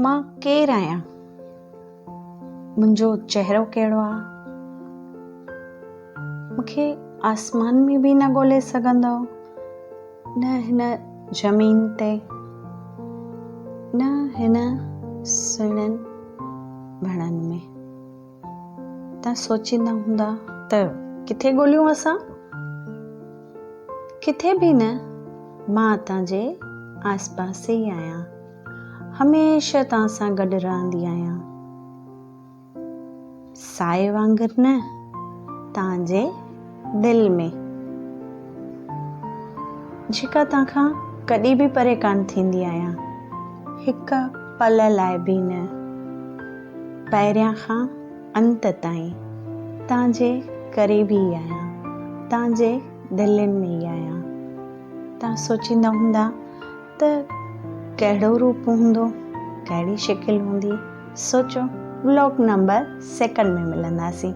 مان ڪير آهيان؟ منهنجو چهرو ڪهڙو آ؟ مون کي آسمان ۾ به نه ڳولي سگهندؤ، نه هن زمين تي، نه هن سهڻن وڻن ۾. توهان سوچيندا هوندا ته ڪٿي ڳوليون اسان؟ ڪٿي به نه، مان توهان جي آس پاس ئي آهيان. هميشه توهان سان گڏ رهندي آهيان. سائي وانگر نه، توهان جي دل ۾. جيڪا توهان کان ڪڏهن به پري ڪانه ٿيندي آهيان، هڪ پل لاء به نه. پهريان کان انت تائين توهان جي قريب ئي آهيان، توهان جي دلين ۾ ئي آهيان. توهان سوچيندا هوندا ته ڪهڙو روپ هوندو، ڪهڙي شڪل هوندي، سوچو ولاگ نمبر سيڪنڊ ۾ ملنداسين.